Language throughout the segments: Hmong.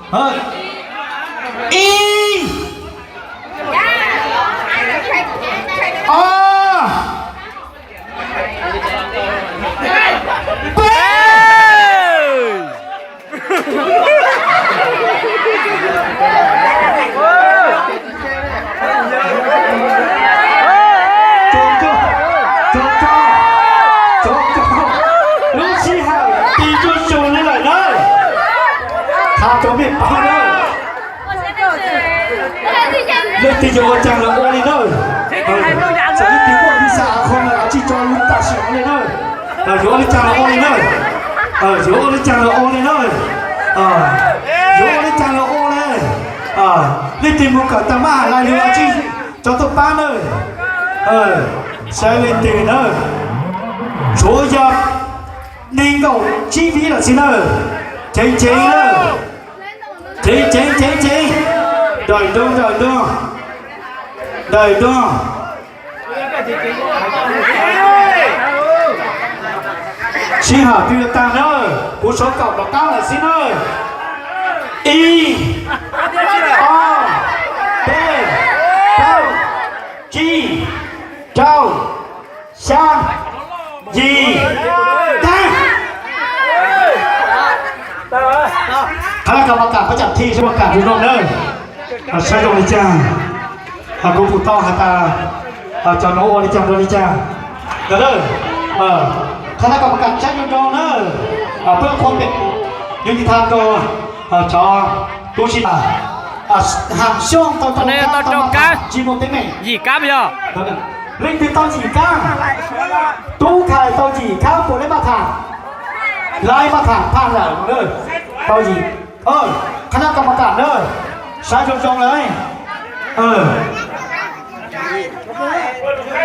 Ib, ob, peb. Lub sij hawm tis tsuj su li lawm na. Tham rau mej paub na. Leej twg yuav ua caag los ua li na. Txawm leej twg muaj visa qhov no los tsij tso lub tam sim no li na. Yuav ua li caag los ua li na. Yuav ua li caag los ua li na. Yuav ua li caag los ua li. Leej twg mus kawm tag mab has lais lug los tsij tso tuaj pab na. Saib leej twg na. Tsuav yog neeg nkaum tsib vib lawm xwb na. Ceev ceev na. Ceev ceev ceev ceev. Daws nroog daws nroog. Daws nroog. Sij hawm twb yuav tag na. Kuv suav kaum rov qab lawm xwb na. Ib, ob, peb, plaub, tsib, rau, xya, yim, kaum. Qhov no koj mas kam pab cam thi saib mas kam zoo zoo na. Saib zoo li cas. Kuv pum tau has tas cov no ua li cas rau li cas. Qhov no koj mas kam saib zoo zoo na. Peb qhuas pem yug ti tha rau cov tub si tas Ham Xyooj tau rau kab tsis muaj teeb meem. Yim kab yog. Leej twg tau yim kab? Tub Khais tau yim kab puas lab maj tham? Lab maj tham phaj lawm na. Tau yim. Qhov no koj mas kam na. Saib zoo zoo lawm.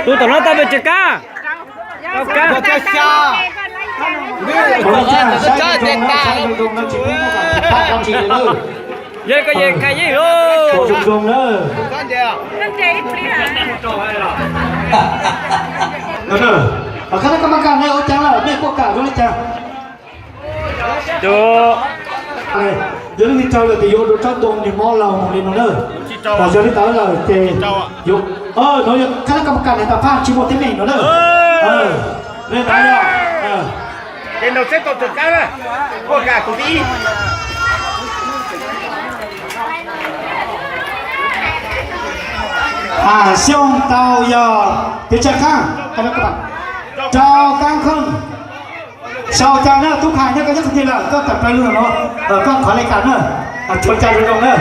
Tus tom no tau pes tsawg kab? Tau kab. Yog koj yeej Khais yeej lauj. Qhov no koj mas kam na, ua cas lawm mej kuj kam zoo li cas? Yog leej twg raug lawm ces yuav ua rau tsob ntoo nws mob laug mus li no na. Yog li ntawd lawm ces yuav, no yog qhab lab kab mos kas nws tas phaj tsis muaj teeb meem no na. Li ntawd yog Ham Xyooj tau yog pes tsawg kab? Rau kab kheej. Sau cas na, Tub Khais nyob koj nyob qhov twg lawm, koj tawm plaws lug no, koj qhov le kas na, tshuav cas zoo zoo na.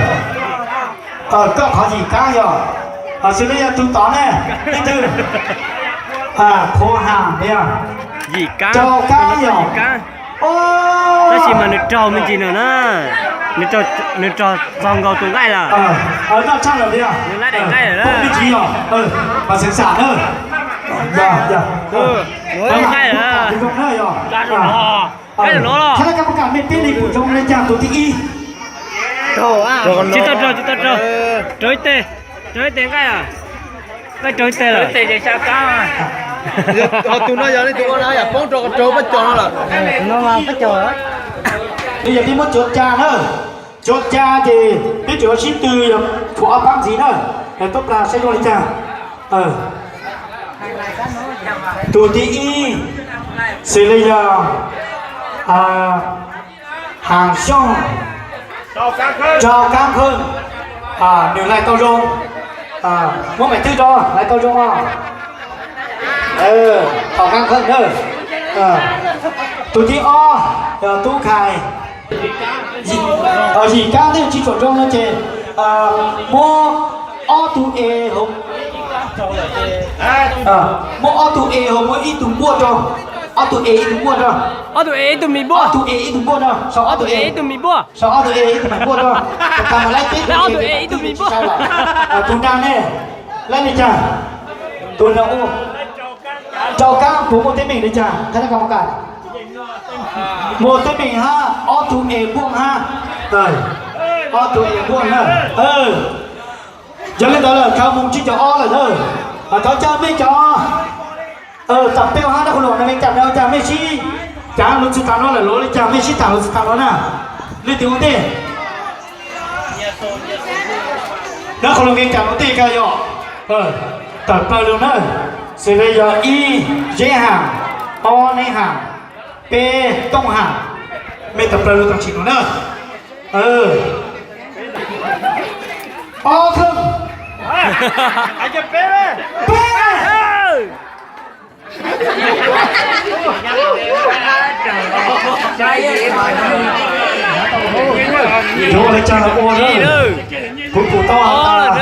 Koj qhov yim kab yog, xws li yog tus tod ne, leej twg? Qhuav Ham, yog rau kab yog. Tab sis mas nws raug me ntsis no na, nws raug txog nkaus tus nqaij lawm. Noj tshaj lawm tiag. Nws nqaij daim nqaij lawm. Me ntsis yog, mas xeem xam na. Nqaij lawm. Qhab lab kab mos kas mej peb leeg pum zoo le caag tus thib ib? Tsis tau raug, tsis tau raug. Raug ib teg, raug ib teg nqaij. Nqaij raug ib teg lawm. Tus no yog leej twg ua no yam poob rau raug pab cog no lawm. Yog peb muab cuav ca na, cuav ca ces peb tseem yuav sib tw yog tshuav ob pab ntxiv na, tuaj plag saib zoo li cas. Tus thib ib xws li yog Ham Xyooj, rau kab kheej, nws hlais tau zoo, muab maim twb rau hlais tau zoo os. Thaum kab kheej na. Tus thib ob yog Tub Khais, yim kab twb tsis tshua zoo no ces muab ob tug es, muab ob tug es hos muab ib tug npuaj rau, ob tug es ib tug npuaj rau, ob tug es ib tug me npuaj, ob tug es ib tug npuaj rau, sau ob tug es ib tug me npuaj, sau ob tug es ib tug me npuaj rau, tas mas laib peb tug es ib tug me npuaj. Tus nraag ne, laib li cas? Tus nraag ua rau kab puas muaj teeb meem li cas? Qhab lab kab mos kas muaj teeb meem hab, ob tug es npuaj hab, ob tug es npuaj na. Yog li ntawd lawm, khav mus tsib caug ob lawm na. Thov caw mej cov tam peb hab dab qhuas luam na, mej cam no cas mej sib cav lug txug tag no lawm, luag li cas mej sib tham lug txug tag no na. Leej twg ua ntej? Nyob qhov lus Meskas ua ntej ko yog tawm plaws lug na, xws li yog ib Zeb Ham, ob Neeb Ham, peb Tooj Ham, mej tawm plaws lug tau tsis nua na. Ob Kheej, peb. Yuav ua li cas los ua na. Kuv pum tau hais tias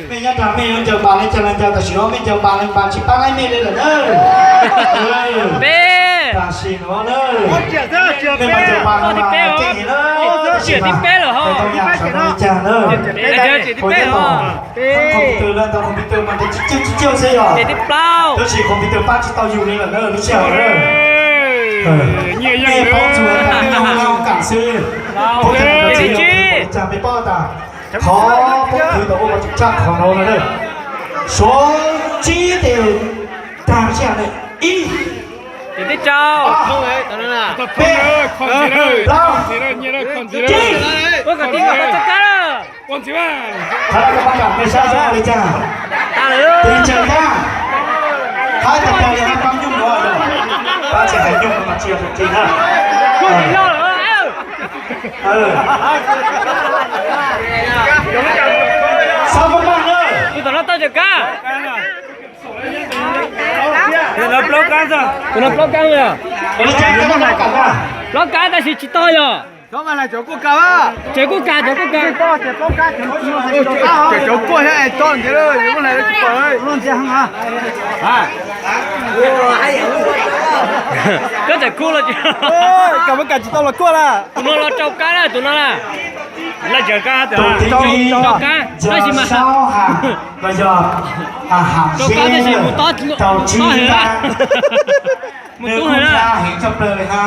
mej nyob tas mej yuav ncaws npas li cas los ncaws, tam sim no mej ncaws npas li npas tsis pab laib mej li lawm na. Tam sim no na, mej mas ncaws npas no mas keej heev na, tam sim mas tau yam xav tau li cas na. Kuv nyob tos computer lawm, ntawm computer mas ncaws tsis ciaj tsis ciaj xwb yog, tab sis computer pab tsis tau yus li lawm na lub sij hawm na. Mej paub txug tas mej hu laj kam xwb, paub tas li cas mej paub tas qhov paub khwv tau ua tsaj qhov no na. Suav tsib tes tag sij hawm na, ib, peb, plaub, tsib. Qhov no koj pab kam mej saib saib li cas. Tes tsaws tag, hab tag tag li hab pab nyuj nuav, pab tsis hais nyuj mas tsis yog tsis na. Xav maj maj na. Tus tom no tau cawm kab. Tus no plaub kab, tus no plaub kab. Plaub kab tab sis tsis tau yog. Tseem kuj kas, tseem kuj kas. Koj tseem kuj los tsis, tus no los rau kab na, tus no na. Rau kab tab sis mas, rau kab tab sis mus tob, tob heev, mus tub heev na.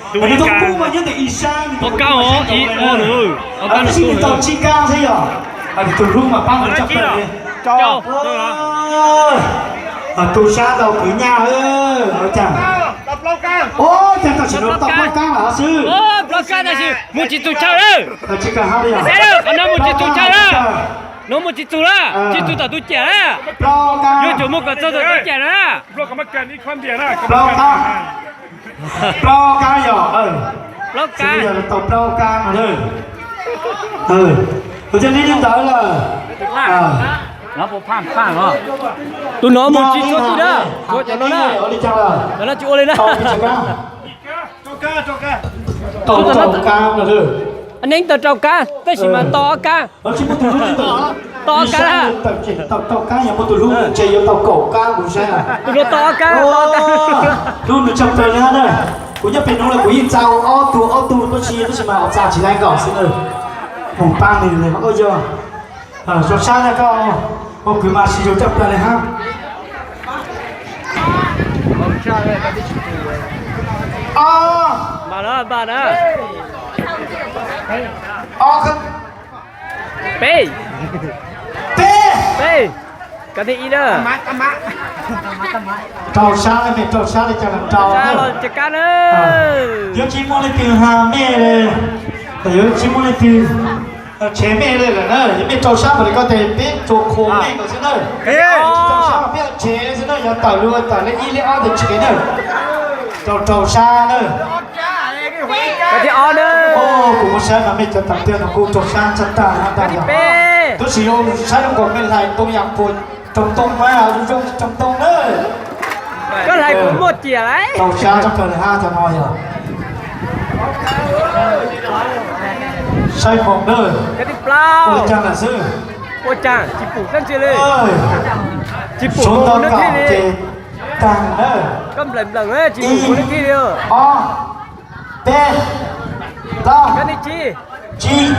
Ua kab os, ib, ob, ua kab no, tus hlub mas pab mus tshaj plaws li. Tub sab tau kwv nyaj, ua cas, ua cas tam sim no tau plaub kab lawm xwb. Plaub kab tab sis mus tsis txug chaw lawm. Qhov no mus tsis txug chaw lawm. No mus tsis txug lawm, tsis txug tom tus ciam lawm. Yuav tsum mus kom txog tom tus ciam na. Plaub kab, plaub kab yog, plaub kab, tau plaub kab no. Ua cas li ntawd lawm. Tus no mus tsis txug twg na, tshuav cov no na. Cov no tsis ua li na. Tau rau kab. Neeb tau rau kab tab sis mas tau ob kab. Tau ob kab na. Tus no tau ob kab, tau ob kab. Hnub nws tshaj plaws li na. Kuv nyob pem nuav los kuv yeej txav ob tug ob tug tuab si, tab sis mas txav tsis laib nkaus xwb na. Mus pab nws li os yog. Zoo sab na koj, ua kwv mas sib zug tshaj plaws li hab. Ob, ob, peb, peb, kab thib ib na. Rau sab, mej rau sab li cas los rau na. Yuav tsis muaj leej twg has mej, yuav tsis muaj leej twg tshev mej li lawm na. Yog mej rau sab npaum li ko tes peb tsuas khuam mej nkaus xwb na. Yog tsis rau sab mas peb tshev xwb na, yog tawm lug tawm li ib li ob tes tshev na. Rau rau sab na. Kuv muab saib mas mej cov tam tiag no kuj rau sab tshaj tag na. Tab sis yuav saib zoo nkaus mej hlais ntoo yam puas rau ntoo mas zoo zoo rau ntoo na. Koj hlais kuv muaj tiam lawm. Rau sab tshaj plaws li hab cov no yog. Saib hmoov na. Ua li cas lawm xwb. Ua cas tsis pum dlaab tsi li. Tsis pum mus neb thij li. Koj nplawm nplawm tsis pum mus neb thij li. Ob, peb, plaub, tsib,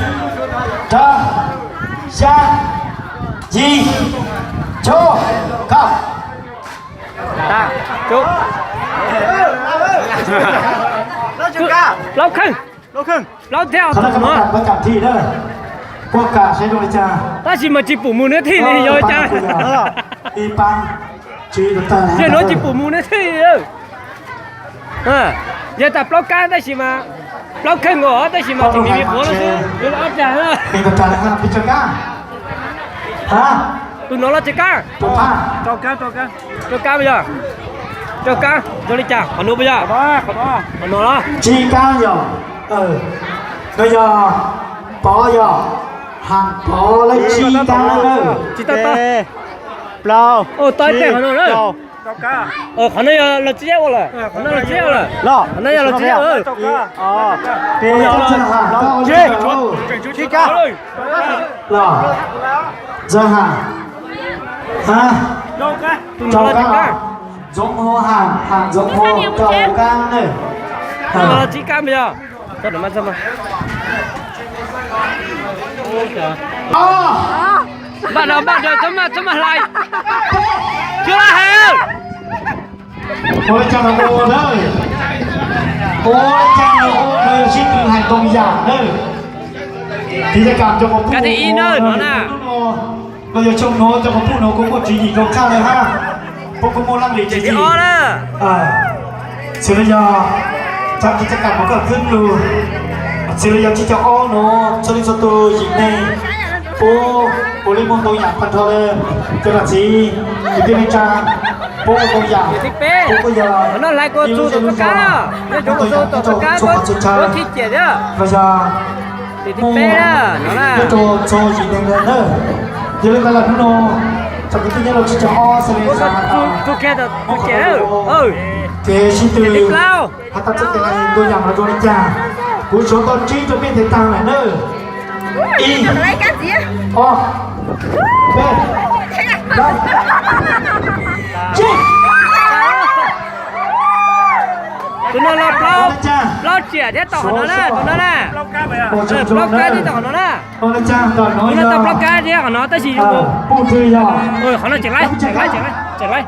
rau, xya, yim, cuaj, koj. Plaub kheej, plaub thiab. Tab sis mas tsis pum mus neb thij li yog li cas. Yog nuav tsis pum mus neb thij li. Yog tas plaub kab tab sis mas Plaub kheej nkaus tab sis mas tseem me me quav lawm xwb, ob rag. Tus no los tsis kab. Rau kab yog, rau kab zoo li cas, qhov no puas yog? Qhov no los? Tsis kab yog, no yog pov yog, ha pov lawv tsis kab na. Tsis tau tau. Plaub, tau ib teg qhov no na. Qhov no yog los tsis ua lawm, qhov no los tsis ua lawm, qhov no yog los tsis ua. Los, Ntxawg Ham, ha, rau kab, Ntxoov Hua, ha, ha, Ntxoov Hua rau kab na. Tsis kab yog. Npaj no npaj no, txhob maj txhob maj hlais. Tsis hlais. Ua li cas los ua na, ua li cas los ua, sib tw hais ntoo yam na. Tiv thaj kam cov quas puj no na, los yog xyoo no cov quas puj no kuj muaj tswv yim zoo tshaj lawm hab. Puab kuj muaj leej twg tswv yim. Txhia li yog tsav tiv thaj kam mov koj xwb lug, txhia li yog tsib caug ob no, txhua leej txhua tug yim neeg, puab ua li muaj ntoo yam tag nrho le, cov nam txiv kwv tij neej tsa, puab ua ntoo yam, puab kuj yog ib lub zej lub zog, ua ntoo yam nyob rau txhua qhov txhua chaw, los yog Hmoob nyob rau txhua yim neeg le na. Yog li ntawd lawm hnub no, tsoom kwv tij nyob rau tsib caug ob xws li xav has tas, ces sib tw has tas txoj kev ntoo yam no zoo li cas, kuv suav tau tsib rau peb tes taag lawm na. Ib, ob, peb, plaub, tsib. Tus no los plaub riam thiab tau qhov no na, tus no na. Plaub kab thiab tau qhov no na. Tus no tau plaub kab thiab qhov no tab sis yog, qhov no tseem laib, tseem laib, tseem laib, tseem laib.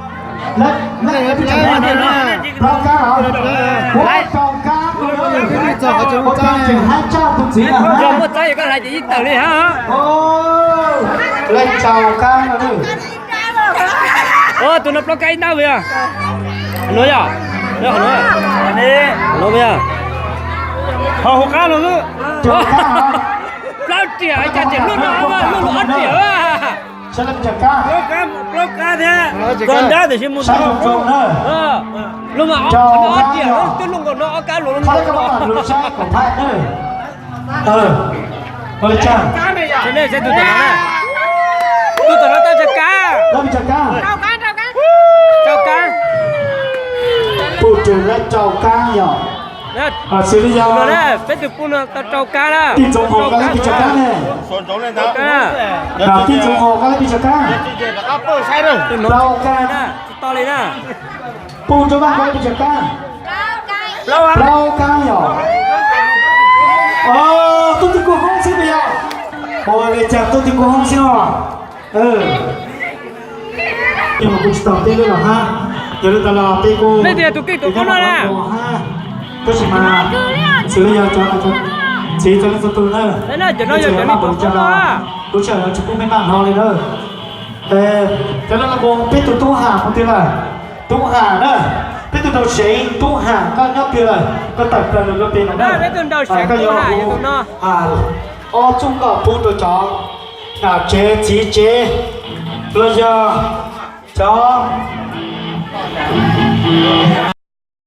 Yog muaj txawb yog koj hlais ces yeej tawm li hab. Tus no plaub kab ib nab puas yog? Qhov no yog, qhov no, qhov no puas yog? Ho hauv qab no xwb. Plaub riam cas tseem luaj no, luaj luaj ob riam. Plaub kab thiab, koj nrab tiam sis mus tau zoo na. Luaj mas ob, qhov no ob riam, twb luaj nkaus no ob kab luaj. Tus tom no na, tus tom no tau tsawg kab? Rau kab. Pum rwg lawv rau kab yog. Xws li yog peb tus pum no tau rau kab na. Tij Ntxoov Hos koj lawv pes tsawg kab ne? Tij Ntxoov Hos koj lawv pes tsawg kab? Rau kab. Tsis to li na. Pum rau Vaj koj lawv pes tsawg kab? Plaub kab yog. Tuaj twg kua hoob xwb puas yog? Ua li cas tuaj twg kua hoob xwb no? Yog mas kuv tsis tau teb lawm hab. Yog li tas los peb kuj, nej tias tus kij tus koob no na hab. Tab sis mas xws li yog cov txiv txhua leej txhua tug na, cov no yog cov koob no, lub sij hawm no tsis pub mej maj hnov li na. Cov no los peb tug tub Ham mus twg lawm? Tub Ham na, peb tug nraug Seev, tub Ham koj nyob twg lawm? Koj tawm plaws lawm lub pem no na. Koj yog ob txuj nkauj pub rau cov tsev txiv tsev los yog cov